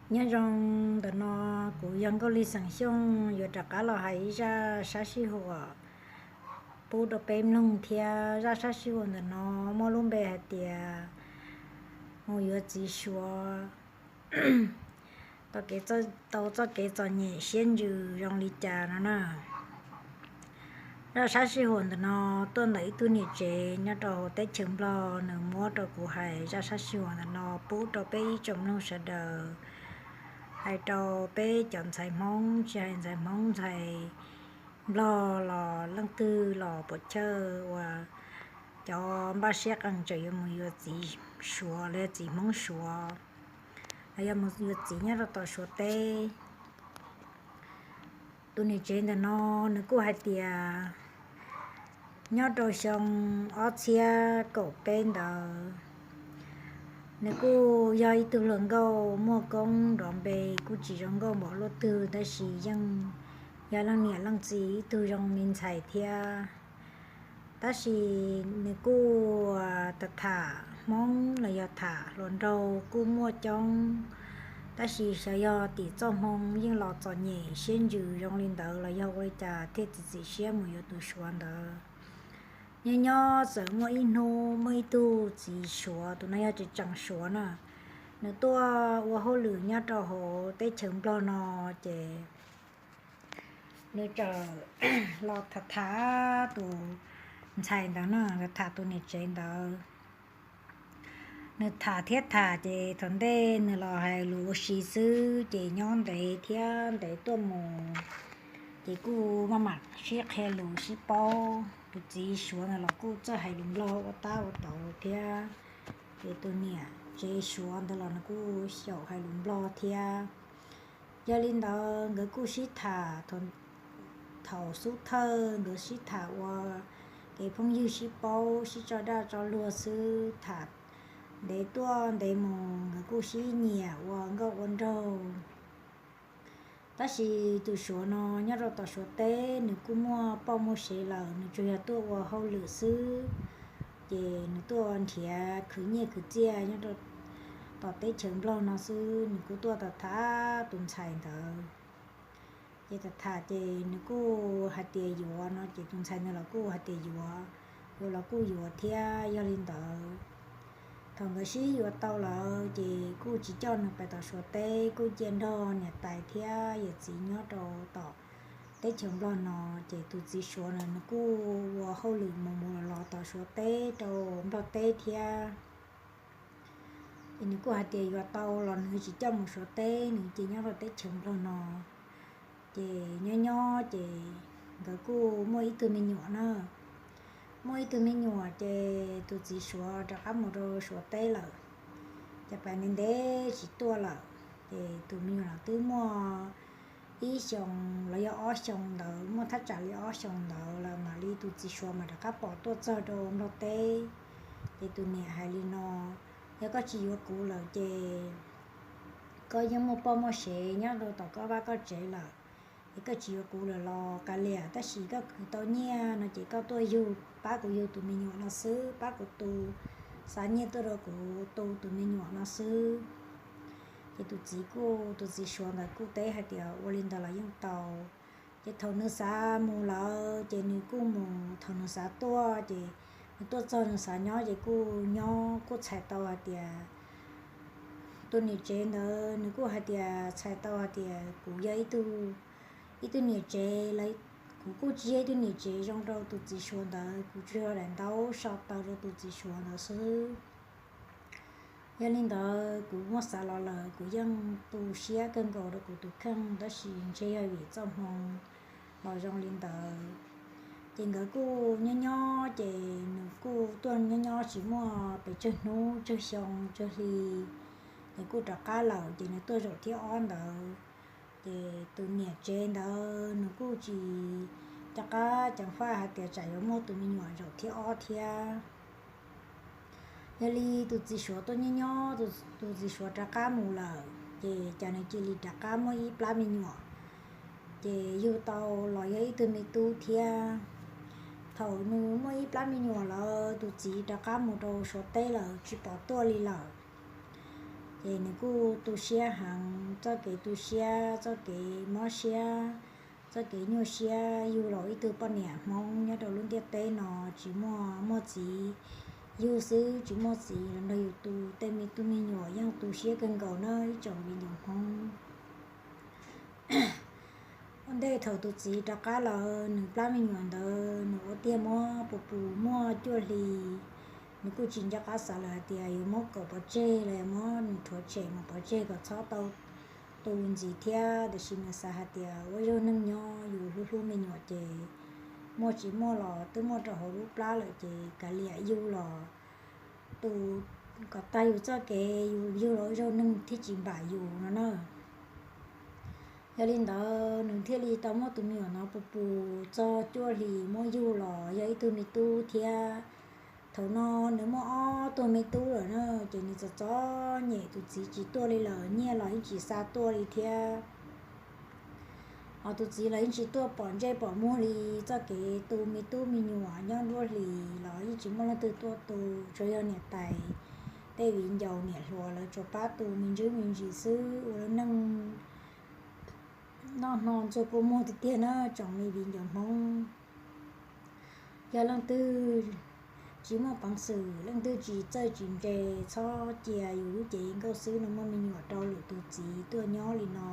Nyob zoo, ntawm no kuv yog Nkauj Lig xeem Xyooj yuav rov qab los hais ib zaj sab sij huam pub rau peb mloog thiab. Zaj sab sij huam ntawm no muaj lub npe hais tias mus yuav txiv Suav tau kev, tau txoj kev txom nyem siab ntsws zoo li cas no na. Zaj sab sij huam ntawm no tuaj ntawm ib tug niam tsev nyob rau hauv teb chaws Nplog, nws muab rau kuv hais zaj sab sij huam ntawm no pub rau peb ib tsoom mloog sawv daws, hais rau peb cov ntxhais Hmoob, tsis hais ntxhais Hmoob ntxhais Nplog los leej twg los puas chawj uas cov npaj siab qees tseem yuav mus yuav txiv Suav los yog txiv Hmoob Suav, los yog mus yuav txiv nyob rau tom Suav teb. Tus niam tsev ntawm no nws kuj hais tias nyob rau xyoo ob txhiab kaum peb ntawd, nws kuj yog ib tug hluas nkauj muaj koob nrov npe, kuj tsis zoo nkauj npaum luaj twg tab sis yeej yog leej niam leej txiv ib tug zoo me ntxhais thiab. Tab sis nws kuj tham tham Hmoob los yog tham hluas nraug kuj muaj coob, tab sis xyov yog tim txoj hmoo yeej los txom nyem siab ntsws zoo li ntawd los yog ua li cas thiaj txiav txim siab mus yuav tus Suav ntawd. Nyob nyob txawm muaj ib hnub muaj ib tug txiv Suav, tus no yog tseem tseem Suav na, nws tuaj ua hauj lwm nyob rau hauv teb chaws Nplog no, ces nws txawm los tham tham tus ntxhais ntawd na, tham tus niam tsev ntawd. Nws tham thiab tham ces thaum ntej nws los hais lus ua si xwb ces nyob ntev thiab ntev tuaj mus, ces kuj maj mam sib qhia lus sib paub. Tus txiv Suav ntawd los kuj txawj hais lus Nplog ua tab ua tauv thiab, ces tus niam tsev Suav ntawd los nws kuj xyaum hais lus Nplog thiab. Yog li ntawd nkawd kuj sib tham thaum xub thawj, nkawd sib tham ua kev phooj ywg sib paub sib tso dag tso luag xwb, tham ntev tuaj ntev mus nkawd kuj sib nyiam ua nkauj ua nraug. Tab sis tus Suav no nyob rau tom Suav teb nws kuj muaj poj muaj sev lawm, nws tsuas yog tuaj ua hauj lwm xwb, ces nws tuaj nrhiav khwv nyiaj khwv txiaj nyob rau tom teb chaws Nplog no xwb, nws kuj tuaj tham tham tus ntxhais ntawd. Ces tham tham ces nws kuj hais tias yuav no ces tus ntxhais ntawd los kuj hais tias yuav, yuav los kuj yuav thiab. Yog li ntawd, thaum nkawd sib yuav tau lawm ces kuj tsis coj nws pais tom Suav teb, kuj cia nrog niam tais thiab yawm txiv nyob rau tom teb chaws Nplog no. Ces tus txiv Suav no nws kuj ua hauj lwm mus mus los los tom Suav teb rau Nplog teb thiab. Ces nws kuj hais tias yuav tau los nws tsis coj mus Suav teb, nws cia nyob rau teb chaws Nplog no. Ces nyob nyob ces nkawd kuj muaj ib tug me nyuam na. Muaj ib tug me nyuam ces tus txiv Suav rov qab mus rau Suav teb lawm. Ces pais ntev ntev tsis tuaj lawm, ces tus me nyuam los twb muaj ib xyoos los yog ob xyoos ntawd, muaj thaj tsam li ob xyoos ntawd lawm mam li tus txiv Suav mas rov qab pom tuaj txog rau Nplog teb. Ces tus niam hais li no, yog koj tsis yuav kuv lawm ces koj yeej muaj poj muaj sev nyob rau tom koj vaj koj tsev lawm. Es koj tsis yuav kuv lawm los kav liam, tab sis koj khwv tau nyiaj no ces koj tuaj yug, pab kuv yug tus me nyuam no xwb, pab kuv tu, xa nyiaj tuaj rau kuv tu tus me nyuam no xwb. Ces tus txiv kuj, tus txiv Suav ntawd kuj teb hais tias ua li ntawd los yeej tau. Ces thaum nws xav mus lawm ces nws kuj mus, thaum nws xav tuaj ces nws tuaj txog nws xav nyob ces kuj nyob, kuj txhais tau hais tias tus niam tsev ntawd nws kuj hais tias, txhais tau hais tias kuv yog ib tug, ib tug niam tsev lawm, kuv kuj tsis yog ib tug niam tsev zoo rau tus txiv Suav ntawd, kuv tsuas yog daim ntaub so taw rau tus txiv Suav ntawd xwb. Yog li ntawd kuv muab xav los lawm kuv yeej tu siab kawg nkaus rau kuv tus kheej, tab sis ntshe yog vim txoj hmoo los zoo li ntawd. Ces nkawd kuj nyob nyob ces nws kuj tuaj nyob nyob tsis muaj pes tsawg hnub tsawg xyoo tsawg hli, ces kuj rov qab lawm ces nws tuaj zaum thib ob ntawd. Ces tus niam tsev ntawd nws kuj tsis rov qab ceev faj hais tias tsam yuav muaj tus me nyuam zaum thib ob thiab. Yog li tus txiv Suav tuaj nyob nyob, tus txiv Suav rov qab mus lawm ces cas nws cia li rov qab muaj ib plab me nyuam, ces yug tau los yog ib tug me tub thiab. Thaum nws muaj ib plab me nyuam lawm tus txiv rov qab mus rau Suav teb lawm tsis pom tuaj li lawm. Ces nws kuj tu siab heev, txoj kev tu siab, txoj kev mob siab, txoj kev nyuaj siab yug los ib tug poj niam Hmoob nyob rau lub ntiaj teb no tsis muaj, muaj txiv yug xwb tsis muaj txiv los nrog yus tu tej me tub me nyuam yeej tu siab kawg nkaus na ib tsoom viv ncaus Hmoob. Ua ntej thaum tus txiv rov qab los nws plab me nyuam ntawd nws ua tiag muab pus pus muaj cuaj hlis, nws kuj tsis nco qab xav lawm hais tias yuav muab kom pov tseg los yog muab nws rhuav tshem mus pov tseg kom txhob tau tu ntxiv thiab. Tiam sis nws xav hais tias ua zaug neej nyob yus hlub hlub me nyuam ces muaj tsis muaj los twb muaj rau hauv lub plab lawm ces kav liam yug los tu kom tag yus txoj kev, yus yug los ua zaug neeg thiaj tsis npam yus no na. Yog li ntawd nws thiaj li tau muab tus me nyuam no pus pus txog cuaj hlis muab yug los yog ib tug me tub thiab. Thaum no nws muaj ob tug me tub lawm na, ces nws txom txom nyem, tus txiv tsis tuaj li lawm, nyiaj los yeej tsis xa tuaj li thiab. Ho tus txiv los yeej tsis tuaj pom ntsej pom muag li, txoj kev tu me tub me nyuam nyob nruab hlis los yeej tsis muaj leej twg tuaj tu, tsuas yog niam tais tej viv ncaus niam hluas lawv tsuas pab tu me ntsis me ntsis xwb ua lub neej noj hno ntxuag kua muag tiag tiag na tsoom me viv ncaus Hmoob. Yog leej twg tsis muaj peev xwm, leej twg tsis txawj tsis ntse, txhob cia yus lub cev nkauj xwb no muaj me nyuam rau lwm tus txiv tuaj nyob li no,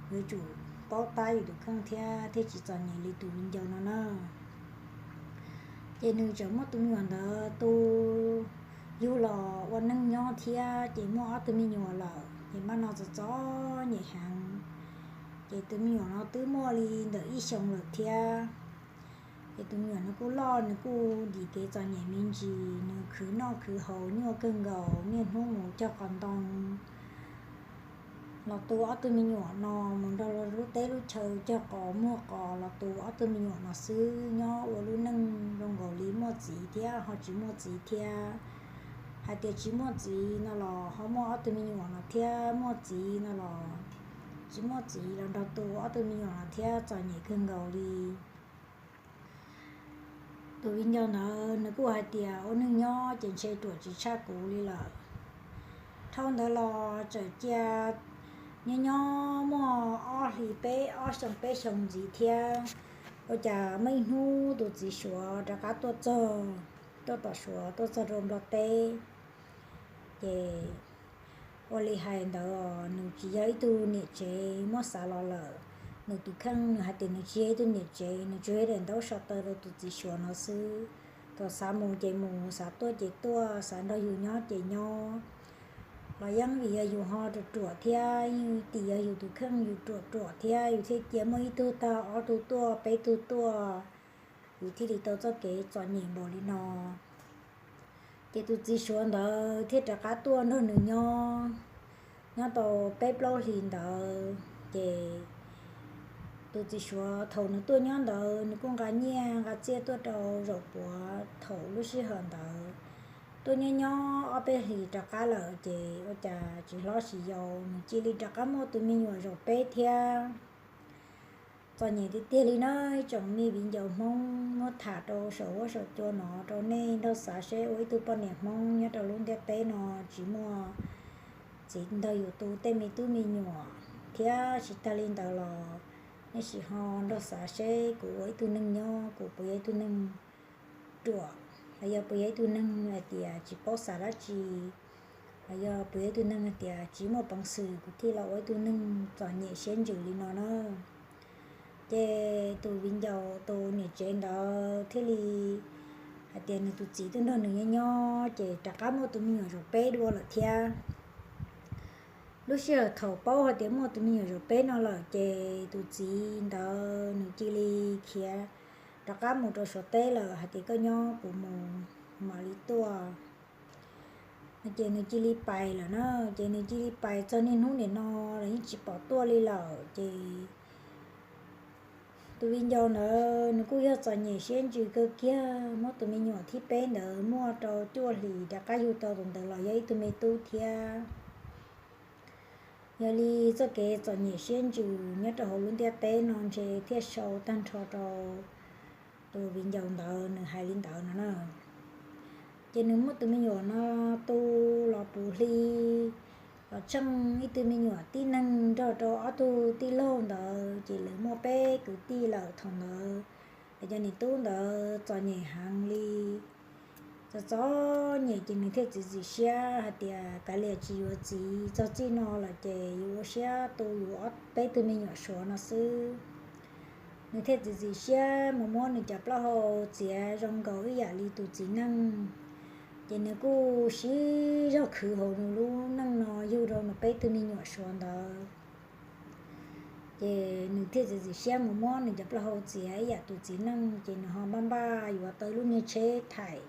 yuav tsum paub tab yus tus kheej thiab thiaj tsis txom nyem li tus viv ncaus no na. Ces nws tseem muab tus me nyuam ntawd tu yug los ua neej nyob thiab, ces muaj ob tug me nyuam lawm ces mas no txom txom nyem heev. Ces tus me nyuam no twb muaj li ntawm ib xyoos lawm thiab. Ces tus me nyuam no kuj loj, nws kuj dim kev txom nyem me ntsis, nws khwv noj khwv haus nyuaj kawg nkaus, niaj hnub mus cog qos ntoo los tu ob tug me nyuam no, mus nrog lub teb lub chaw cog qos muag qos los tu ob tug me nyuam no xwb, nyob ua lub neej zoo nkaus li muaj txiv thiab ho tsis muaj txiv thiab. Hais tias tsis muaj txiv no los ho muaj ob tug me nyuam no thiab, muaj txiv no los tsis muaj txiv los nrog tu ob tug me nyuam no thiab, txom nyem kawg nkaus li. Tus viv ncaus ntawd nws kuj hais tias ua neej nyob ces ntshe ruam tsis tshaj kuv li lawm. Dhau ntawd los txawm cia nyob nyob muaj ob hlis peb, ob xyoo peb xyoo ntxiv thiab, ua cas muaj ib hnub tus txiv Suav rov qab tuaj txog, tuaj tom Suav tuaj txog rau Nplog teb. Ces ua li hais ntawd os, nws tsis yog ib tug niam tsev muab xav los lawm. Nws tus kheej nws hais tias nws tsis yog ib tug niam tsev, nws tsuas yog daim ntaub sau taw rau tus txiv Suav no xwb. Thaum xav mus ces mus, xav tuaj ces tuaj, xav nrog yus nyob ces nyob. Los yeej vim yog yus ho ruam ruam thiab, yeej tim yog yus tus kheej yus ruam ruam thiab yus thiaj cia muaj ib tug tag ob tug tuaj peb tug tuaj, yus thiaj li tau txoj kev txom nyem npaum li no. Ces tus txiv Suav ntawd thiaj rov qab tuaj nrog nws nyob, nyob tau peb plaub hlis ntawd ces tus txiv Suav thaum nws tuaj nyob ntawd nws kuj nqa nyiaj nqa txiaj tuaj rau zaum puav thaum lub sij hawm ntawd. Tuaj nyob nyob ob peb hlis rov qab lawm ces ua cas tsis hlob tsis yau nws cia li rov qab muaj tus me nyuam zaum peb thiab. Txom nyem tiag tiag li na ib tsoom me viv ncaus Hmoob, muab tham rau saum huab saum cua no rau nej nrog xav seb ua ib tug poj niam Hmoob nyob rau lub ntiaj teb no tsis muaj txiv nrog yus tu tej me tub me nyuam, thiab tsis tag li ntawd los nej sim ho nrog xav seb kuv ua ib tug neeg nyob kuv puas yog ib tug neeg ruam, los yog puas yog ib tug neeg hais tias tsis paub xav dab tsi, los yog puas yog ib tug neeg hais tias tsis muaj peev xwm kuv thiaj los ua ib tug neeg txom nyem siab ntsws li no na. Ces tus viv ncaus tus niam tsev ntawd thiaj li hais tias nws tus txiv twb nrog nws nyob nyob ces rov qab muaj tus me nyuam zaum peb dua lawm thiab. Lub sij hawm thaum paub hais tias muaj tus me nyuam zaum peb no lawm ces tus txiv ntawd nws cia li khiav rov qab mus rau Suav teb lawm, hais tias koj nyob kuv mus mam li tuaj. Ces nws cia li pais lawm na. Ces nws cia li pais txog niaj hnub nim no los yeej tsis pom tuaj li lawm. Ces tus viv ncaus ntawd nws kuj yog txom nyem siab ntsws kawg kiag, muab tus me nyuam thib peb ntawd muaj rau cuaj hlis rov qab yug tau tus ntawd los yog ib tug me tub thiab. Yog li txoj kev txom nyem siab ntsws nyob rau hauv lub ntiaj teb no ntshe thiaj sau tag nrho rau tus viv ncaus ntawd nws hais li ntawd no na. Ces nws muab tus me nyuam no tu los puv hli Los tsheej ib tug me nyuam tib neeg nrog rau ob tug tij laug ntawd ces lawv muaj peb kwv tij lawm. Thaum ntawd lawv cov niam tub ntawd txom nyem heev li. Txom txom nyem ces nws thiaj txiav txim siab hais tias kav liam tsis yuav txiv, txog txij no lawm ces yus ua siab tu yus ob peb tug me nyuam suav no xwb. Nws thiaj txiav txim siab mus muab nws cov plaub hau txiav zoo nkaus ib yam li tus txiv neej. Ces nws kuj siv zog khwv hauv nws lub neej no yug rau nws peb tug me nyuam suav ntawd. Ces nws thiaj txiav txim siab mus muab nws cov plaub hau txiav ib yam tus txiv neej, ces nws ho npaj npaj yuav tau lub niag tsheb thaim,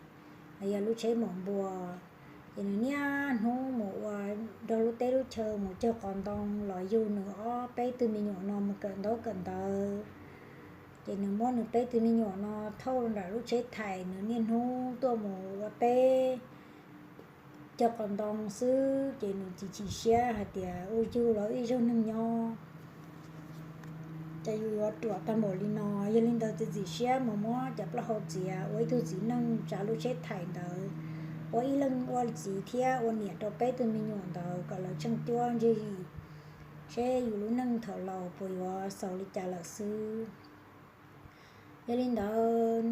los yog lub tsheb mom npua. Ces nws niaj hnub mus ua, nrog lub teb lub chaw mus cog qos ntoo los yug nws ob peb tug me nyuam no mus kawm ntaub kawm ntawv. Ces nws muab nws peb tug me nyuam no thauj nram lub tsheb thaim, nws niaj hnub tuaj mus ua teb cog qos ntoo xwb, ces nws txiav txim siab hais tias ua yug los ib zaug neeg nyob ces yus yuav ruam tag npaum li no. Yog li ntawd txiav txim siab mus muab cov plaub hau txiav ua ib tug txiv neej tsav lub tsheb thaim ntawd, ua ib leeg ua txiv thiab ua niam rau peb tug me nyuam ntawd kom lawv tsheej cuab ntsig, seb yus lub neej thaum laus puas yuav xaus li cas lawm xwb. Yog li ntawd,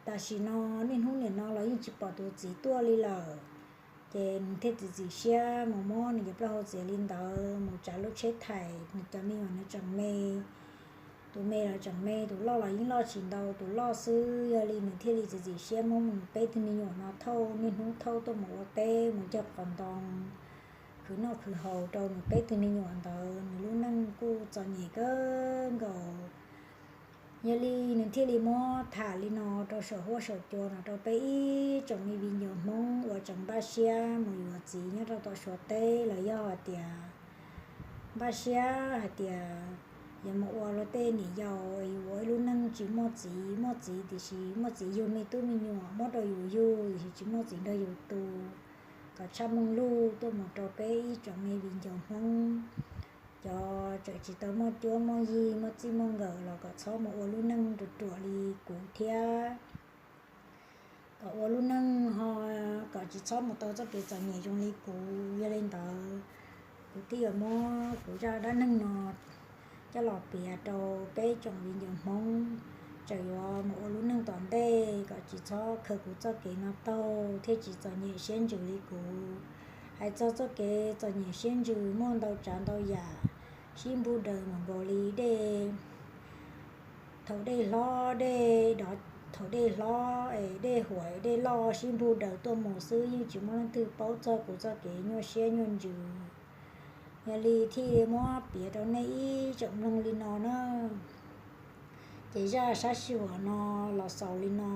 tam sim no niaj hnub nim no los yeej tsis pom tus txiv tuaj li lawm. Ces nws thiaj txiav txim siab mus muab nws cov plaub hau txiav li ntawd mus tsav lub tsheb thaim, nws cov me nyuam nws tseem me. Tus me los tseem me, tus loj los yeej loj tsis ntau, tus loj xwb. Yog li nws thiaj li txiav txim siab muab nws peb tug me nyuam no thauj, niaj hnub thauj tuaj mus ua teb mus cog qos ntoo, khwv noj khwv haus rau nws peb tug me nyuam ntawd. Nws lub neej kuj txom nyem kawg nkaus. Yog li nws thiaj li muab tham li no rau saum huab saum cua no rau peb ib tsoom me viv ncaus Hmoob uas tseem npaj siab mus yuav txiv nyob rau tom Suav teb los yog hais tias npaj siab hais tias yuav mus ua luag tej niam yau, yus ua ib lub neej tsis muaj txiv, muaj txiv tiam sis muaj txiv yug me tub me nyuam muab rau yus yug tiam sis tsis muaj txiv nrog yus tu. Kom tshaj meej lug tuaj mus rau peb ib tsoom me viv ncaus Hmoob, cov tseem tsis tau muaj cuab muaj yig muaj txij muaj nkawm los kom txhob mus ua lub neej ruam ruam li kuv thiab. Kom ua lub neej ho kom tsis txhob mus tau txoj kev txom nyem zoo li kuv. Yog li ntawd, kuv thiaj yuav muab kuv zaj dab neeg no coj los piav rau peb tsoom viv ncaus Hmoob tseem yuav mus ua lub neej tom ntej kom tsis txhob khaws kuv txoj kev no taug thiab tsis txom nyem siab ntsws li kuv. Hais txog txoj kev txom nyem siab ntsws muaj ntau tsav ntau yam, sib npug daws mus nkaus li dej, thaum dej hlob dej dov, thaum dej hlob es dej huam dej loj sib npug daws tuaj mus xwb, yeej tsis muaj leej twg paub txog kuv txoj kev nyuaj siab nyuaj ntsws. Yog li thiaj muab piav rau nej ib tsoom mloog li no na. Ces zaj sab sij huam no los xaus li no.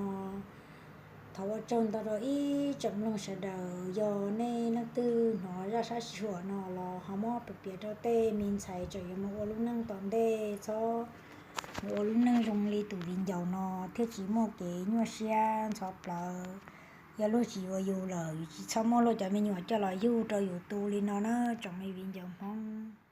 Thov ua tsaug ntau rau ib tsoom mloog sawv daws, yog nej leej twg hnov zaj sab sij huam no los ho muab piav rau tej me ntxhais tseem yuav mus ua lub neej tom ntej, txhob mus ua lub neej zoo li tus viv ncaus no thiaj tsis muaj kev nyuaj siab ntxhov plawv. Yog luag tsis yuav yus lawm, yus tsis txhob muab luag cov me nyuam coj los yug rau yus tu li no na tsoom me viv ncaus Hmoob.